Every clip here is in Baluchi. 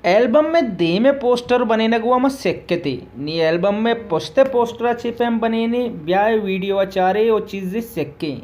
البم ءِ دیم ءِ پوسٹر بنینگ ءَ ما سکتے، نی البم ءِ پشت ءِ پوسٹر ءَ چے پیم بنینے، بیائے ویڈیو ءَ چارے ءُ چیزے سکیں۔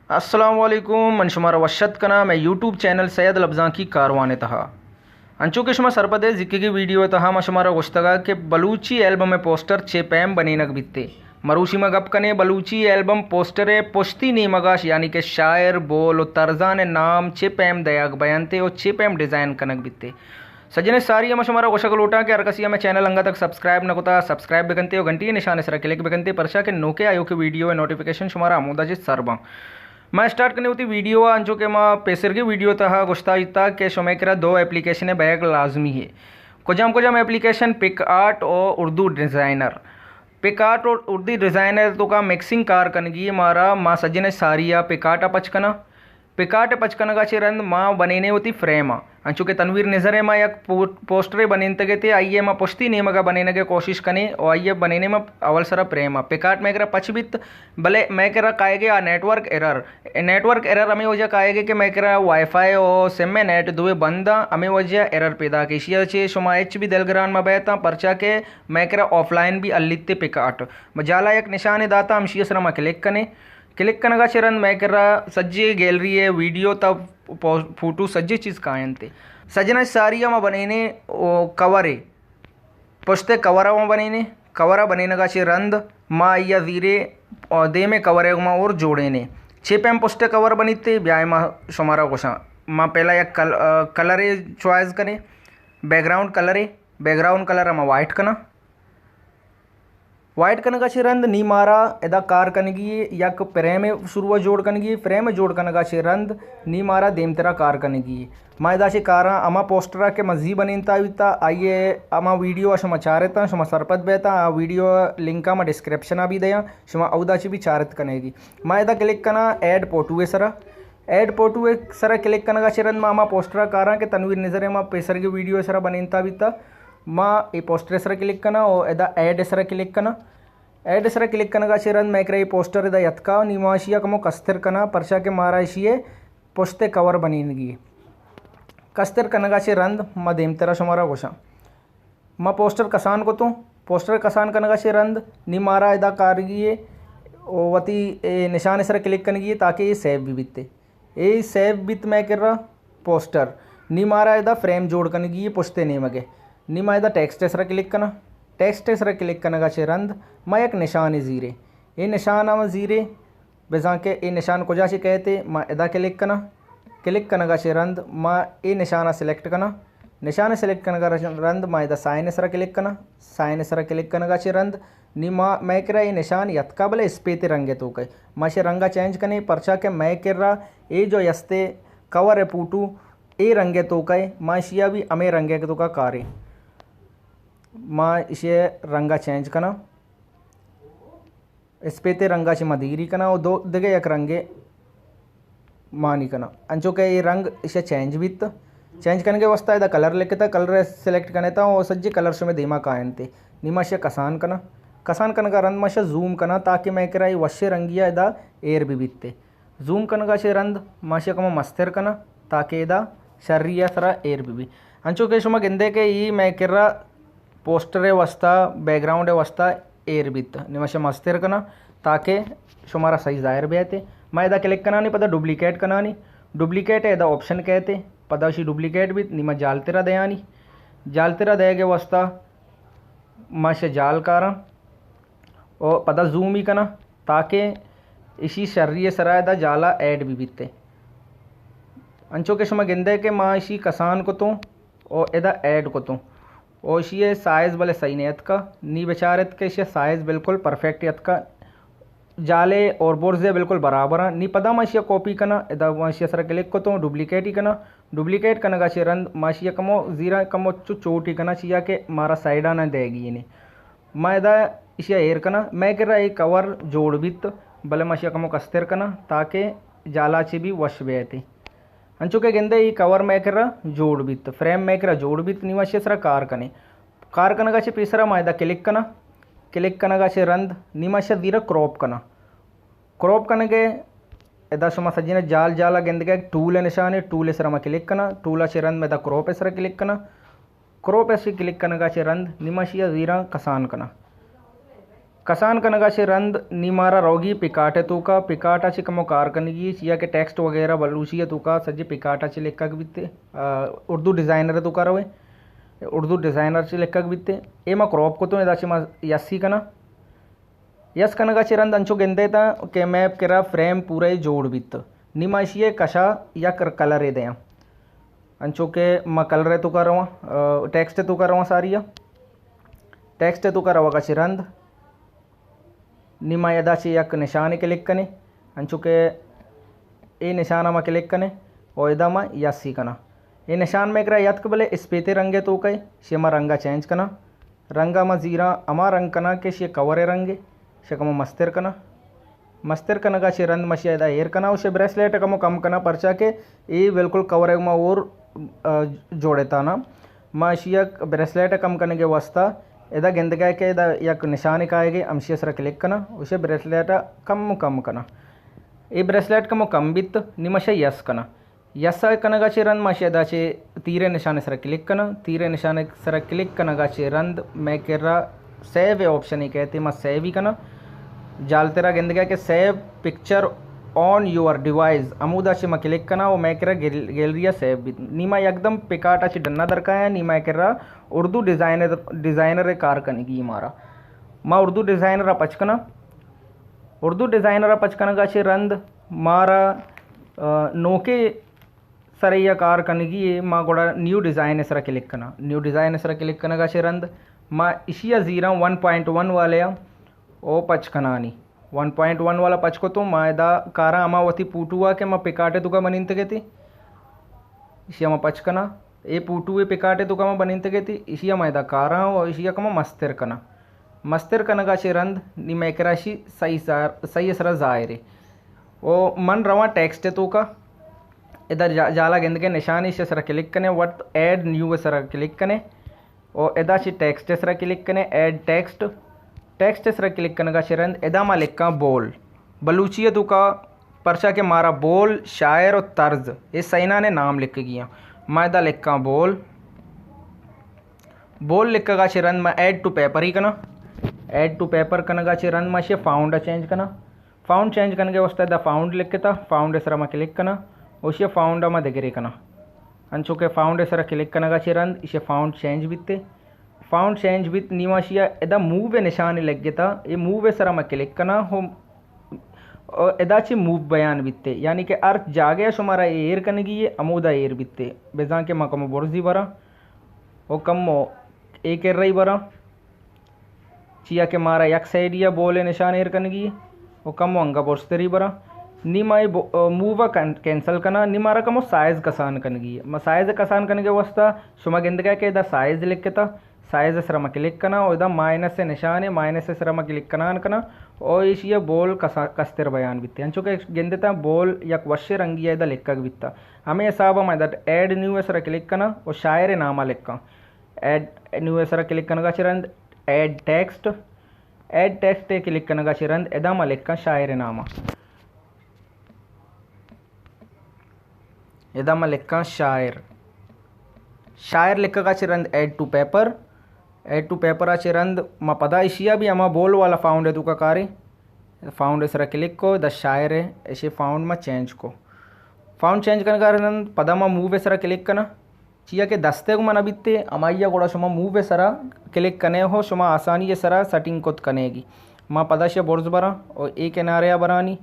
السلام علیکم، من شمارا وش اتک کناں مئے یوٹیوب چینل سید لبزانکی کاروان ءِ تہا۔ انچو کہ شما سرپد ئے، زیکگی ویڈیو ءِ تہا ما شمارا گوشتگ ات کہ بلوچی البم ءِ پوسٹر چے پیم بنینگ بیتے۔ مروشی ما گپ کنیں بلوچی البم پوسٹر ءِ پشتی نیمگ ءَ، یعنی کہ شاعر، بول ءُ طرزان ءِ نام چے پیم دیگ بینتے ءُ چے پیم ڈیزائن کنگ بیتے۔ سجن ءِ ساری ءَ ما شمارا گوشگ لوٹاں کہ ہر کسی ءَ مئے چینل انگت تک سبسکرائب نہ کتا، سبسکرائب بکنتے ءُ گھنٹی ءِ نشان ءِ سرا کلک بکنتے، پرچا کہ نوکیں آیوکیں ویڈیو ءِ نوٹیفیکیشن شمارا ہمودا چہ سر باں۔ ما اسٹارٹ کنیں وتی ویڈیو ءَ، انچو کہ ما پیسرگی ویڈیو ءِ تہا گوشتا بیتا کہ شمئے کرا دو اپلیکیشن ءِ بیگ لازمی ہے۔ کجام کجام اپلیکیشن؟ پک آرٹ ءُ اردو ڈیزائنر۔ پک آرٹ ءُ اردو ڈیزائنر ءِ توکا مکسنگ کار کنگی مارا، ما سجن ءِ ساری ءَ پک آرٹ ءَ پچ کناں۔ پک آرٹ ءِ پچ کنگ ءَ چہ رند ما بنینے وتی فریم ءَ۔ انچو کہ تنویر نظر ءِ ما یک پو-، پوسٹرے بنینتگ ات، آئی ءَ ما پشتی نیمگ ءَ بنینگ ءِ کوشش کنیں ءُ آئی ءَ بنینے ما اول سرا فریم ءَ۔ پک آرٹ مئے کرا پچ بیت، بلے مئے کرا کائیگے آ نیٹ ورک ایرر۔ اے نیٹ ورک ایرر ہمے وجہ کائیگے کہ مئے کرا وائی فائی ءُ سم ءِ نیٹ دوئے بند آں، ہمے وجہ ایرر پیداک۔ ایشی ءَ چہ شما ہچ بھی دلگران مہ بیتاں، پرچا کہ مئے کرا آف لائن بھی ہلیت پک آرٹ۔ ما جالا یک نشانے داتا، ہمشی ءِ سرا ما کلک کنیں۔ کلک کنگ ءَ چہ رند مئے کرا سجے گیلری ءِ ویڈیو تا پو-، فوٹو سجے چیز کاینت۔ سجن ءِ ساری ءَ ما بنینے او کور ءَ۔ پشت ءِ کور ءَ ما بنینے۔ کور ءَ بنینگ ءَ چہ رند ما آئی ءَ زیرے او دیم ءِ کور ءَ ما اور جوڑینے۔ چے پیم پشت ءِ کور بنیتے، بیائے ما شمارا گوشاں۔ ما پہلا یک کل-، آ، کلرے چوائس کنیں۔ بیک گراؤنڈ کلرے۔ بیک گراؤنڈ کلر ءَ ما وائٹ کناں۔ وائٹ کنگ ءَ چہ رند نی مارا ادا کار کنگی یک فریم ءِ شروع ءَ جوڑ کنگی، فریم ءِ جوڑ کنگ ءَ چہ رند نی مارا دیمترا کار کنگی۔ ما ادا چہ کاراں ہما پوسٹر ءَ کہ ما زی بنینتا بیتا، آئی ءِ ہما ویڈیو ءَ شما چارتاں، شما سرپد بیتاں، آ ویڈیو ءِ لنک ءَ ما ڈسکرپشن ءَ بھی دیاں، شما اودا چہ بھی چارت کنگی۔ ما ادا کلک کناں ایڈ فوٹو ءِ سرا۔ ایڈ فوٹو ءِ سرا کلک کنگ ءَ چہ رند ما ہما پوسٹر ءَ کاراں کہ تنویر نظر ءَ ما پیسرگی ویڈیو ءِ سرا بنینتا بیتا۔ ما اے پوسٹر ءِ سرا کلک کناں ءُ ادا ایڈ ءِ سرا کلک کناں۔ ایڈ ءِ سرا کلک کنگ ءَ چہ رند مئے کرا اے پوسٹر ادا یتکا، نی ما اشی ءَ کمو کستر کناں، پرچا کہ مارا اشی ءِ پشت ءِ کور بنینگی۔ کستر کنگ ءَ چہ رند ما دیمترا شمارا گوشاں۔ ما پوسٹر کسان کتوں، پوسٹر کسان کنگ ءَ چہ رند نی مارا ادا کارگی ءَ وتی اے نشان ءِ سرا کلک کنگی ءَ تاکہ اے سیو بہ بیت۔ اے سیو بیت مئے کرا پوسٹر۔ نی مارا ادا فریم جوڑ کنگی ءَ پشت ءِ نیمگ ءَ۔ نی ما ادا ٹیکسٹ ءِ سرا کلک کناں۔ ٹیکسٹ ءِ سرا کلک کنگ ءَ چہ رند ما یک نشانے زیرے۔ اے نشان ءَ ما زیرے، بزاں کہ اے نشان کجا چہ کئیت، ما ادا کلک کناں۔ کلک کنگ ءَ چہ رند ما اے نشان ءَ سلیکٹ کناں۔ نشان ءَ سلیکٹ کنگ ءَ رند ما ادا سائن ءِ سرا کلک کناں۔ سائن ءِ سرا کلک کنگ ءَ چہ رند نی ما، مئے کرا اے نشان یتکا بلے اسپیت رنگ ءِ توکا۔ ما اشی رنگ ءَ چینج کنیں، پرچا کہ مئے کرا اے جو یستے کور ءِ فوٹو اے رنگ ءِ توکا، ما اشی ءَ بھی ہمے رنگ ءِ توکا کاریں۔ ما اشی رنگ ءَ چینج کناں۔ اسپیت رنگ ءَ چہ ما دیری کناں ءُ دو دگہ یک رنگے مانی کناں۔ انچو کہ اے رنگ ایشی ءَ چینج بیت۔ چینج کنگ ءِ واسطہ ادا کلر لکھتا، کلر ءَ سلیکٹ کنیتا ءُ سجے کلر شمئے دیما کاینت۔ نی ما ایشی ءَ کسان کناں۔ کسان کنگ ءَ رند ما ایشی ءَ زوم کناں تاکہ مئے کرا اے وشیں رنگی ءَ ادا ایر بہ بیت۔ زوم کنگ ءَ چہ رند ما ایشی ءَ کمو مستر کناں تاکہ ادا شری ءِ سرا ایر بہ بیت۔ انچو کہ شما گندے کہ اے مئے کرا پوسٹر ءِ واسطہ، بیک گراؤنڈ ءِ واسطہ ایر بیت۔ نی ما ایشی ءَ مستر کناں تاکہ شمارا صحیح ظاہر بیت۔ ما ادا کلک کنانی، پدا ڈپلیکیٹ کنانی۔ ڈپلیکیٹ ءِ ادا آپشن کئیت، پدا اشی ڈپلیکیٹ بیت، نی ما جالترا دیانی۔ جالترا دئیگ ءِ واسطہ ما ایشی ءَ جال کاراں ءُ پدا زوم ئی کناں تاکہ اشی شری ءِ سرا ادا جالا ایڈ بہ بیت۔ انچو کہ شما گندے کہ ما اشی کسان کتوں ءُ ادا ایڈ کتوں ءُ اشی ءِ سائز بلے صحیح نہ اتکا۔ نی بچار ات کہ اشی ءِ سائز بالکل پرفیکٹ اتکا۔ جالے اور برزے بالکل برابر آں۔ نی پدا ما اشی ءَ کاپی کناں، ادا ما اشی ءِ سرا کلک کتوں، ڈپلیکیٹ ئی کناں۔ ڈپلیکیٹ کنگ ءَ چہ رند ما اشی ءَ کمو زیراں، کمو چو چوٹی کناں، چیا کہ مارا سائیڈاں نہ دئیگی ایں۔ ما ادا اشی ءَ ایر کناں۔ مئے کرا اے کور جوڑ بیت، بلے ما اشی ءَ کمو کستر کناں تاکہ جالا چہ بھی وش بیت۔ انچو کہ گندے اے کور مئے کرا جوڑ بیت، فریم مئے کرا جوڑ بیت، نی ما اشی ءِ سرا کار کنیں۔ کار کنگ ءَ چہ پیسرا ما ادا کلک کناں۔ کلک کنگ ءَ چہ رند نی ما اشی ءَ زیراں کراپ کناں۔ کراپ کنگ ءَ ادا شما سجین ءَ جال جال ءَ گندگ ءَ ٹول ءِ نشان ءَ، ٹول ءِ سرا ما کلک کناں۔ ٹول ءَ چہ رند ما ادا کراپ ءِ سرا کلک کناں۔ کراپ ءَ چہ کلک کنگ ءَ چہ رند نی ما اشی ءَ زیراں کسان کناں۔ کسان کنگ ءَ چہ رند نی مارا روگی پکارٹ ءِ توکا، پکارٹ ءَ چہ کمو کار کنگی، چیا کہ ٹیکسٹ وغیرہ بلوچی ءِ توکا سجے پکارٹ ءَ چہ لکھگ بیتے، آ، اردو ڈیزائنر ءِ توکا روے، اردو ڈیزائنر چہ لکھگ بیتے۔ اے ما کراپ کتوں، ادا چہ ما یس ئی کناں۔ یس کنگ ءَ چہ رند انچو گندے تاں کہ مئے کرا فریم پورے جوڑ بیت۔ نی ما اشی ءِ کشا یک کلرے دیاں۔ انچو کہ ما کلر ءِ توکا رواں، آ، ٹیکسٹ ءِ توکا رواں ساری ءَ۔ ٹیکسٹ ءِ توکا روگ ءَ چہ رند نی ما ادا چہ یک نشانے کلک کنیں۔ انچو کہ اے نشان ءَ ما کلک کنیں و ادا ما یس ئی کناں۔ اے نشان مئے کرا یتک، بلے اسپیتے رنگ ءِ توکا اے، اشی ءَ ما رنگ ءَ چینج کناں۔ رنگ ءَ ما زیراں ہما رنگ کناں کہ اشی ءِ کور ءِ رنگ ءَ، اشی ءَ کمو مستر کناں۔ مستر کنگ ءَ چہ رند ما اشی ءَ ادا ایر کناں، اشی ءِ بریسلیٹ ءَ کمو کم کناں، پرچا کہ اے بالکل کور ءَ ما اور، آ، جوڑتاں نا۔ ما اشی ءَ بریسلیٹ ءَ کم کنگ ءِ واستہ ادا گندگ ءَ کہ ادا یک نشانے کائیگ ءَ، ہمشی ءِ سرا کلک کناں، اشی ءَ بریسلیٹ ءَ کم کم کناں۔ اے بریسلیٹ کمو کم بیت، نی ما اشی ءَ یس کناں۔ یس ءَ کنگ ءَ چہ رند ما اشی ءَ ادا چہ تیر ءِ نشان ءِ سرا کلک کناں۔ تیر ءِ نشان ءِ سرا کلک کنگ ءَ چہ رند مئے کرا سیو ءِ آپشنے کئیت، ما سیو ئی کناں۔ جالترا گندگ ءَ کہ save picture on your device, ہمودا چہ ما کلک کناں و مئے کرا گیل-، گیلری ءَ سیو بیت۔ نی ما یکدم پکارٹ ءَ چہ ڈن ءَ درکایاں، نی مئے کرا اردو ڈیزائنر، ڈیزائنر ءِ کار کنگی مارا۔ ما اردو ڈیزائنر ءَ پچ کناں۔ اردو ڈیزائنر ءَ پچ کنگ ءَ چہ رند مارا، آ، نوکیں سرے ءَ کار کنگی اے، ما گڑا نیو ڈیزائن ءِ سرا کلک کناں۔ نیو ڈیزائن ءِ سرا کلک کنگ ءَ چہ رند ما اشی ءَ زیراں ون پوائنٹ ون والے ءَ او پچ کنانی۔ ون پوائنٹ ون والا پچ کتوں، ما ادا کاراں ہما وتی پوٹو ءَ کہ ما پکارٹ ءِ توکا بنینتگ اتی۔ اشی ءَ ما پچ کناں۔ اے پوٹو ءِ پکارٹ ءِ توکا ما بنینتگ اتی۔ اشی ءَ ما ادا کاراں و اشی ءَ کمو مستر کناں۔ مستر کنگ ءَ چہ رند نی مئے کرا اشی سہی سار-، سہی ءِ سرا ظاہر اے۔ و من رواں ٹیکسٹ ءِ توکا۔ ادا جا-، جالا گندگے نشانے، اشی ءِ سرا کلک کنے، وت ایڈ نیو ءِ سرا کلک کنے۔ و ادا چہ ٹیکسٹ ءِ سرا کلک کنے، ایڈ ٹیکسٹ۔ ٹیکسٹ ءِ سرا کلک کنگ ءَ چہ رند ادا ما لکھاں بول۔ بلوچی ءِ توکا، پرچا کہ مارا بول، شاعر و طرز، اے سئینان ءِ نام لکھگی آں۔ ما ادا لکھاں بول۔ بول لکھگ ءَ چہ رند ما ایڈ ٹو پیپر ئی کناں۔ ایڈ ٹو پیپر کنگ ءَ چہ رند ما اشی فاؤنڈ ءَ چینج کناں۔ فاؤنڈ چینج کنگ ءِ واستہ ادا فاؤنڈ لکھتا، فاؤنڈ ءِ سرا ما کلک کناں، و اشی فاؤنڈ ءَ ما دگرے کناں۔ انچو کہ فاؤنڈ ءِ سرا کلک کنگ ءَ چہ رند اشی فاؤنڈ چینج بیتے۔ فاؤنڈ چینج بیت، نی ما اشی ءَ ادا موو ءِ نشانے لگتا، اے موو ءِ سرا ما کلک کناں، ہو، ادا چہ موو بیان بیتے، یعنی کہ ہر جاگہ ءَ شمارا اے ایر کنگی اے، ہمودا ایر بیتے۔ بزاں کہ ما کمو برزی براں، و کمو اے کرئی براں۔ چیا کہ مارا یک سائیڈی ءَ بول ءِ نشان ایر کنگی و کمو انگا برزتری براں۔ نی ما اے بو-، موو ءَ کن-، کینسل کناں، نی مارا کمو سائز کسان کنگی۔ ما سائز کسان کنگ ءِ واستہ شما گندگ ءَ کہ ادا سائز لکھتا، سائز ءِ سرا ما کلک کناں و ادا مائنس ءِ نشان اے، مائنس ءِ سرا ما کلک کنان کناں و ایشی ءَ بول کسا-، کستر بیان بیتے۔ انچو کہ گندتاں بول یک وشیں رنگی ءَ ادا لکھگ بیتا۔ ہمے حساب ءَ ما ادا ایڈ نیو ءِ سرا کلک کناں و شاعر ءِ نام ءَ لکھاں۔ ایڈ نیو ءِ سرا کلک کنگ ءَ چہ رند ایڈ ٹیکسٹ، ایڈ ٹیکسٹ ءَ کلک کنگ ءَ چہ رند ادا ما لکھاں شاعر ءِ نام ءَ۔ ادا ما لکھاں شاعر۔ شاعر لکھگ ءَ چہ رند add to paper, add to paper ءَ چہ رند ما پدا ایشی ءَ بھی ہما بول والا فاؤنڈ ءِ توکا کاریں۔ فاؤنڈ ءِ سرا کلک کو، دا شاعر ءِ ایشی فاؤنڈ ما چینج کو۔ فاؤنڈ چینج کنگ ءَ رند پدا ما موو ءِ سرا کلک کناں۔ چیا کہ دست ءَ گوں ما نہ بیت، ہمائی ءَ گڑا شما موو ءِ سرا کلک کنے ہو، شما آسانی ءِ سرا سیٹنگ کت کنے گی۔ ما پدا شہ برز براں و اے کنارے ءَ برانی،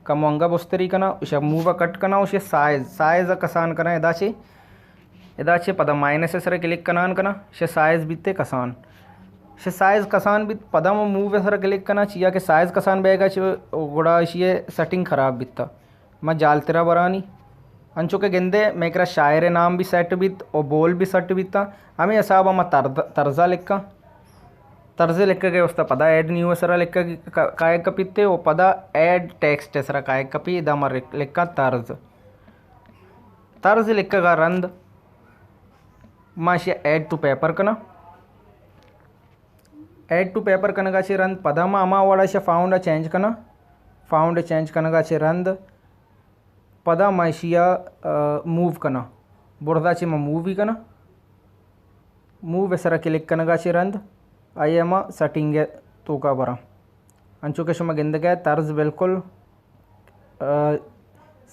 کمو انگا بستری کناں، شہ موو ءَ کٹ کناں و شہ سائز، سائز ءَ کسان کناں۔ ادا چہ، ادا چہ پدا مائنس ءِ سرا کلک کنان کناں، شہ سائز بیت کسان۔ شہ سائز کسان بیت، پدا ما موو ءِ سرا کلک کناں، چیا کہ سائز کسان بیگ ءَ چہ گڑا اشی ءِ سیٹنگ خراب بیتا۔ ما جالترا برانی۔ انچو کہ گندے مئے کرا شاعر ءِ نام بھی سیٹ بیت و بول بھی سیٹ بیتا۔ ہمے حساب ءَ ما طرز، طرزا لکھاں۔ طرز لکھگ ءِ واستہ پدا ایڈ نیو ءِ سرا لکھگ ک-، کائے کپیتے و پدا ایڈ ٹیکسٹ ءِ سرا کائے کپی، ادا ما رک-، لکھاں طرز۔ طرز لکھگ ءَ رند ما اشی ایڈ ٹو پیپر کناں۔ ایڈ ٹو پیپر کنگ ءَ چہ رند پدا ما ہما وڑا شہ فاؤنڈ ءَ چینج کناں۔ فاؤنڈ ءَ چینج کنگ ءَ چہ رند پدا ما اشی ءَ، آ، موو کناں۔ برزا چہ ما موو ئی کناں۔ موو ءِ سرا کلک کنگا چہ رند آئی ءَ ما سیٹنگ ءِ توکا براں۔ انچو کہ شما گندگا ئے طرز بالکل، آ،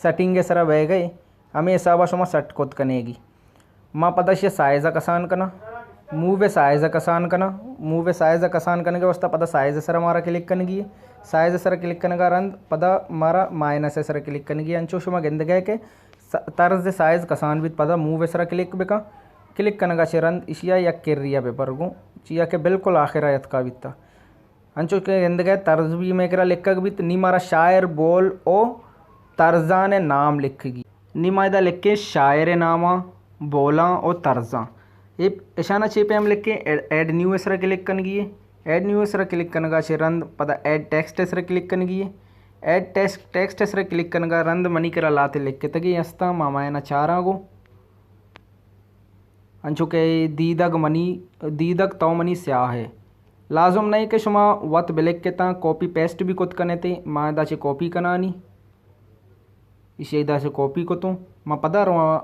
سیٹنگ ءِ سرا بئیگئے، ہمے حسابا شما سیٹ کت کنیگی۔ ما پدا اشی سائز ءَ کسان کناں، موو ءِ سائز ءَ کسان کناں۔ موو ءِ سائز ءَ کسان کنگ ءِ واسطہ پدا سائز ءِ سرا مارا کلک کنگی۔ سائز ءِ سرا کلک کنگا رند پدا مارا مائنس ءِ سرا کلک کنگی۔ انچو شما گندگا ئے کہ س-، طرز ءِ سائز کسان بیت، پدا موو ءِ سرا کلک بکن۔ کلک کنگا چہ رند اشیا یک کریا ببر گوں، چیا کہ بالکل آخرا اتکا بیتا۔ انچو کہ گندگا ئے طرز بھی مئے کرا لکھگ بیت، نی مارا شاعر، بول او طرزان ءِ نام لکھگی۔ نی ما ادا لکھیں شاعر ءِ ناماں، بولاں او طرزاں۔ اے اشانا چے پیم لکھیں؟ ایڈ، ایڈ نیو ءِ سرا کلک کنگی۔ ایڈ نیو ءِ سرا کلک کنگا چہ رند پدا ایڈ ٹیکسٹ ءِ سرا کلک کنگی۔ ایڈ ٹیکسٹ، ٹیکسٹ ءِ سرا کلک کنگا رند منی کرا لہتے لکھتگیں استاں، ما ہمایانا چاراں گوں۔ انچو کہ دیدگ منی، دیدگ تو منی سیاہ ئے۔ لازم نہ کہ شما وت بلکتاں، کاپی پیسٹ بھی کت کنیت۔ ما ادا چہ کاپی کنانی، اشی ادا چہ کاپی کتوں۔ ما پدا رواں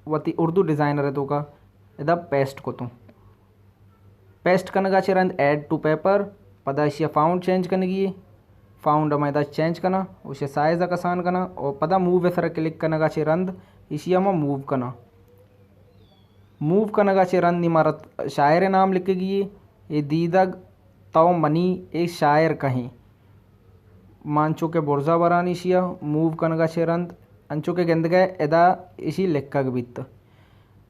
وتی اردو ڈیزائنر ءِ توکا ادا پیسٹ کتوں۔ پیسٹ کنگا چہ رند ایڈ ٹو پیپر، پدا اشیا فاؤنٹ چینج کنگی۔ فاؤنٹ ما ادا چینج کناں، اشیا سائز ءَ کسان کناں، او پدا موو ءِ سرا کلک کنگا چہ رند اشیا ما موو کناں۔ موو کنگا چہ رند نی مارا شاعر ءِ نام لکھگی۔ اے دیدگ تو منی اے شاعر کہیں۔ ما انچو کہ برزا برانی اشیا موو کنگا چہ رند، انچو کہ گندگا ئے ادا اشی لکھگ بیت۔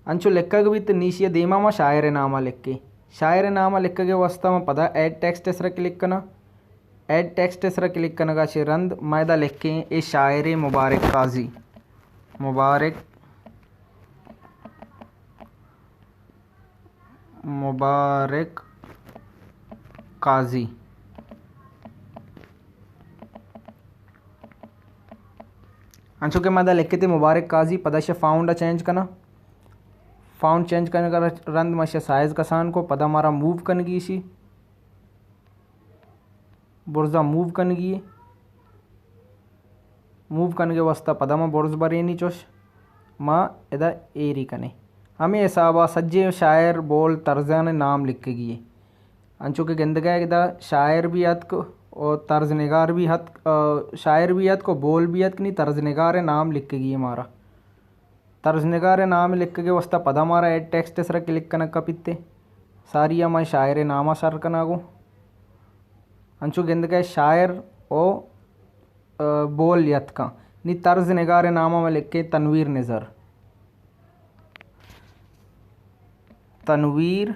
انچو لکھگ بیت، نی اشیا دیما ما شاعر ءِ ناما لکھیں۔ شاعر ءِ ناما لکھگ ءِ واسطہ ما پدا ایڈ ٹیکسٹ ءِ سرا کلک کناں۔ ایڈ ٹیکسٹ ءِ سرا کلک کنگا چہ رند ما ادا لکھیں اے شاعر مبارک قاضی۔ مبارک، مبارک قاضی۔ انچو کہ ما ادا لکھتے مبارک قاضی، پدا اشیا فاؤنٹ ءَ چینج کناں۔ فاؤنٹ چینج کنگا رند ما اشیا سائز کسان کو، پدا مارا موو کنگی اشی۔ برزا موو کنگی۔ موو کنگ ءِ واسطہ پدا ما برز برینی چوش۔ ما ادا ایری کنیں۔ ہمے حسابا سجیں شاعر، بول، طرزان ءِ نام لکھگی۔ انچو کہ گندگا ئے ادا شاعر بھی اتک و طرز نگار بھی اتک، آ، شاعر بھی اتک و بول بھی اتک، نی طرز نگار ءِ نام لکھگی مارا۔ طرز نگار ءِ نام لکھگ ءِ واسطہ پدا مارا ایڈ ٹیکسٹ ءِ سرا کلک کنگ کپیت۔ ساری ءَ ما شاعر ءِ نام ءَ سر کناں گوں۔ انچو گندگا ئے شاعر او، آ، بول یتکاں۔ نی طرز نگار ءِ نام ءَ ما لکھیں تنویر نظر۔ تنویر،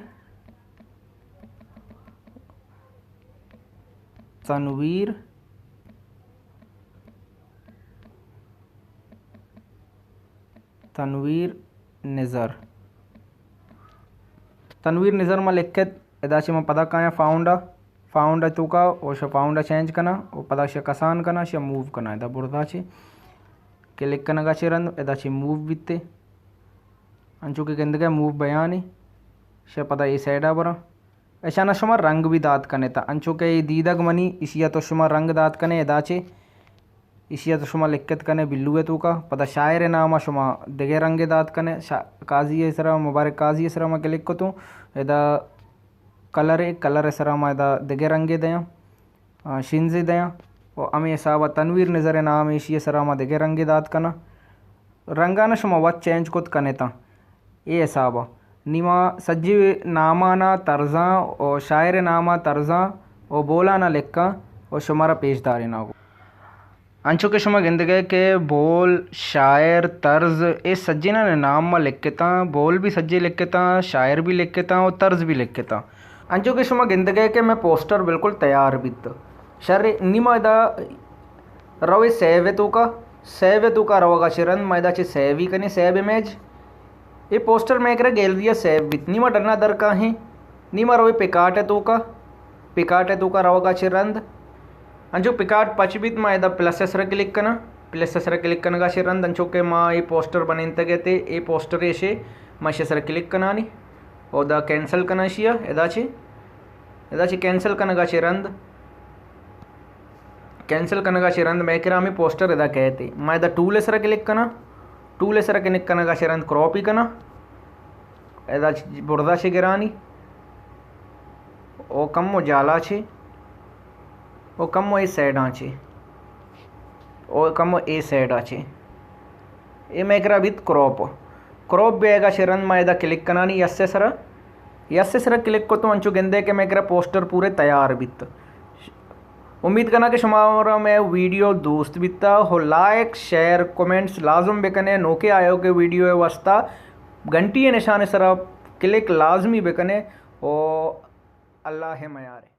تنویر، تنویر نظر۔ تنویر نظر ما لکھت، ادا چہ ما پدا کایاں فاؤنڈ ءَ، فاؤنڈ ءِ توکا، او شہ فاؤنڈ ءَ چینج کناں، او پدا شہ کسان کناں، شہ موو کناں۔ ادا برزا چہ کلک کنگا چہ رند، ادا چہ موو بیتے۔ انچو کہ گندگا ئے موو بیانے، شہ پدا اے سائیڈا براں۔ اشانا شما رنگ بھی دات کنے تا، انچو کہ اے دیدگ منی، اشیا تو شما رنگ دات کنے، ادا چہ اشیا تو شما لکھت کنے بلو ءِ توکا، پدا شاعر ءِ نام ءَ شما دگہ رنگے دات کنے، شا-، قاضی ءِ سرا، مبارک قاضی ءِ سرا ما کلک کتوں، ادا کلر ءِ، کلر ءِ سرا ما ادا دگہ رنگے دیاں، آ، شنزے دیاں، و ہمے حسابا تنویر نظر ءِ نام ءَ اشی ءِ سرا ما دگہ رنگے دات کناں۔ رنگانا شما وت چینج کت کنے تا۔ اے حساب ءَ نی ما سجی نامانا طرزاں و شاعر ناما طرزاں و بولانا لکھاں و شمارا پیش داریناں گوں۔ انچو کہ شما گندگے کہ بول، شاعر، طرز، اے سجینانی نام ما لکھتاں، بول بھی سجے لکھتاں، شاعر بھی لکھتاں و طرز بھی لکھتاں۔ انچو کہ شما گندگے کہ مئے پوسٹر بالکل تیار بیت۔ شر، نی ما ادا روے سیو ءِ توکا، سیو ءِ توکا روگا چہ رند ما ادا چہ سیو ای کنیں، سیو امیج۔ اے پوسٹر مئے کرا گیلری ءَ سیو بیت۔ نی ما ڈنا در کاہیں۔ نی ما روے پکارٹ ءِ توکا، پکارٹ ءِ توکا روگا چہ رند۔ انچو پکارٹ پچ بیت، ما ادا پلس ءِ سرا کلک کناں۔ پلس ءِ سرا کلک کنگا چہ رند، انچو کہ ما اے پوسٹر بنینتگ ات، اے پوسٹر ایشے، ما ایشی سرا کلک کنانی۔ اودا کینسل کناں ایشی ءَ، ادا چہ، ادا چہ کینسل کنگا چہ رند، کینسل کنگا چہ رند مئے کرا ہمے پوسٹر ادا کئیت۔ ما ادا ٹول ءِ سرا کلک کناں، ٹول ءِ سرا کلک کنگا چہ رند کراپ ای کناں۔ ادا برزا چہ گرانی، او کمو جالا چہ، او کمو اے سائیڈاں چہ، او کمو اے سائیڈا چہ۔ اے مئے کرا بیت کراپ۔ کراپ بیگا چہ رند ما ادا کلک کنانی یس ءِ سرا۔ یس ءِ سرا کلک کتوں انچو گندے کہ مئے کرا پوسٹر پورے تیار بیت۔ امید کناں کہ شما را مئے ویڈیو دوست بیتا ہو۔ لائک، شیئر، کمنٹس لازم بکنے۔ نوکے آیوکے ویڈیو ءِ واسطہ گھنٹی ءِ نشان ءِ سرا کلک لازمی بکنے۔ او اللہ ءِ میارے۔